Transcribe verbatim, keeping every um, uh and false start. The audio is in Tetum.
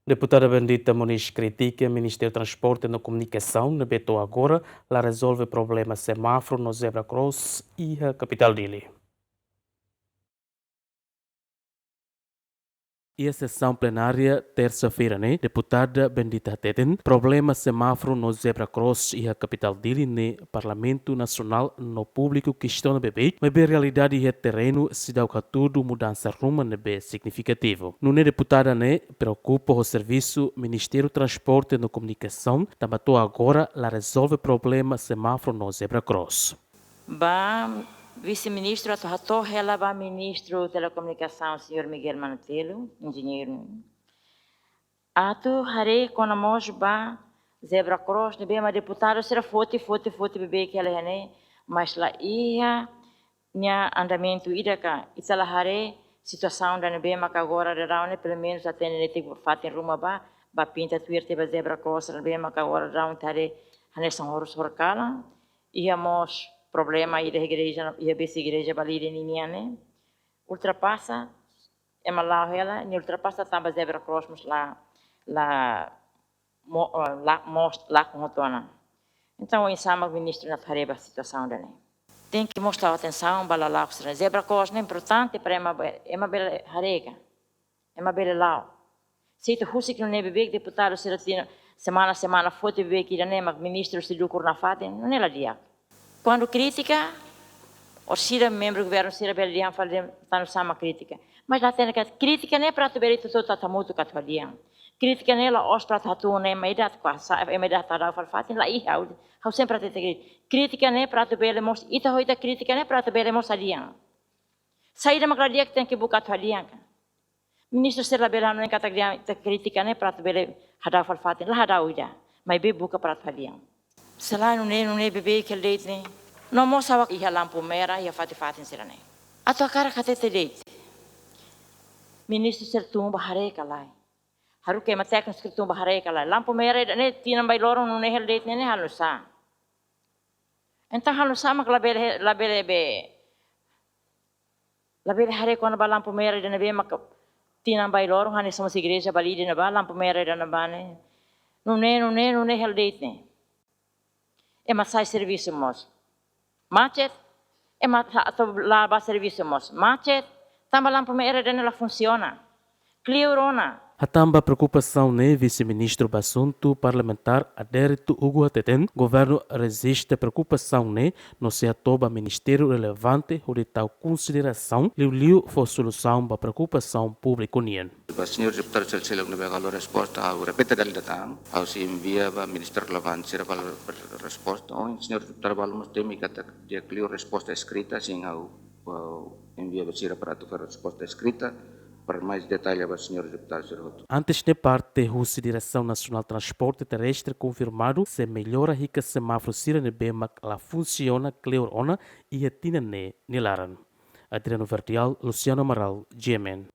Deputada Bendita Moniz kritika Ministériu Transporte no Komunikasaun ne'ebé to'o agora la rezolve problema semáforu no zebra cross iha kapitál Dili. Iha sesaun plenária tersa-feira ne'e, deputada Bendita hateten, problema semáforu no zebra cross iha kapitál Dili ne'e Parlamentu Nasionál no públiku kestiona beibeik, maibé realidade iha terrenu seidauk hatudu mudansa ruma ne'ebé signifikativu. Nune'e deputada ne'e preokupa ho servisu Ministériu Transporte no Komunikasaun, tanba to'o agora la rezolve problema semáforu no zebra cross. Ba Vise-Ministru atu hato'o hela ba Ministru Telekomunikasaun, señór Miguel Manutelo, enjeñeiru. Atu haree kona-ba mós ba zebra cross ne'ebé mak deputadu sira foti, foti, foti beibeik hela iha ne'e, mas la iha nia andamentu ida ka, ita la haree situasaun ida ne'ebé maka agora daudaun ne'e, pelumenus hatene netik fatin ruma ba, ba pinta tuir tiha ba zebra cross ne'ebé maka agora daudaun ita haree hanesan horus horkalan. Iha mós problema iha igreja, iha besi igreja Balide ninian ne'e. Ultrapasa, ema la'o hela, nia ultrapasa tanba zebra cross mós la, la, mo-, eh, la, mós, la hotu ona. Entaun, oinsá mak ministru atu haree ba situasaun ida ne'e. Tenke mós tau atensaun ba lala'ok sira. Zebra cross ne'e importante para ema be-, ema bele haree ka. Ema bele la'o. Se ita husik nune'e beibeik deputadu sira tinan, semana, semana foti beibeik ida ne'e mak ministru sei dukur nafatin, nune'e la di'ak. Kuandu kritika, orsida membru governu sira bele dehan fali dehan tanba sá mak kritika. Mas la hatene katak kritika ne'e para atu bele ita hotu tata hamutuk atu hadi'a. Kritika ne'e la'ós para atu hatun ema ida atu kuasa, ema ida atu hadau fali fatin, la iha, ha'u, ha'u sempre hatete kritika. Kritika ne'e para atu bele mós, ita ho ita kritika ne'e para atu bele mós hadi'a. Saida mak la di'ak tenke buka atu hadi'a ka. Ministru sira labele hanoin katak dehan ita kritika ne'e para atu bele hadau fali fatin, la hadau ida. Maibé buka para atu hadi'a. Selae nune'e, nune'e beibeik hela de'it ne'e. No mós ha'u iha lampu merah, iha fatin-fatin sira-ne'e. Atu hakarak hatete de'it. Ministru sira tun ba haree ka lae. Haruka ema tékniku sira tun ba haree ka lae. Lampu merah ida-ne'e tinan ba iha loron nune'e hela de'it ne'e, ne'e halo nu'usá. Entaun halo nu'usá mak labele, labele be, labele haree kona-ba lampu merah ida ne'ebé maka tinan ba iha loron hanesan mós igreja Balide ne'ebá, lampu merah ida ne'ebá ne'e. Nune'e, nune'e, nune'e hela de'it ne'e. Ema sai servisu mós macet, ema sa-, atu la'o ba servisu mós macet, tanba lampu merah ida-ne'e la funsiona. Kleur ona. Hatán ba preokupasaun ne'e, Vise-Ministru ba Asuntu Parlamentár Adérito Hugo hateten, governu rejista preokupasaun ne'e no sei hato'o ba ministériu relevante hodi tau konsiderasaun, liuliu fó solusaun ba preokupasaun públiku nian. Ba señór deputadu sira seluk ne'ebé halo resposta, ha'u repete dala ida tan, ha'u sei envia ba ministru relevante sira ba halo resposta. Ohin señór deputadu balu mós temi katak di'ak liu resposta eskrita, sin ha'u, ha'u envia ba sira para atu fó resposta eskrita, para mais detalle ba señór deputadu sira hotu. Antes ne'e, parte husi Diresaun Nasionál Transporte Terrestre konfirmadu sei mellora hikas semáforu sira ne'ebé mak la funsiona kleur ona iha tinan ne'e nia laran. Adriano Verdial, Luciano Amaral, G M N.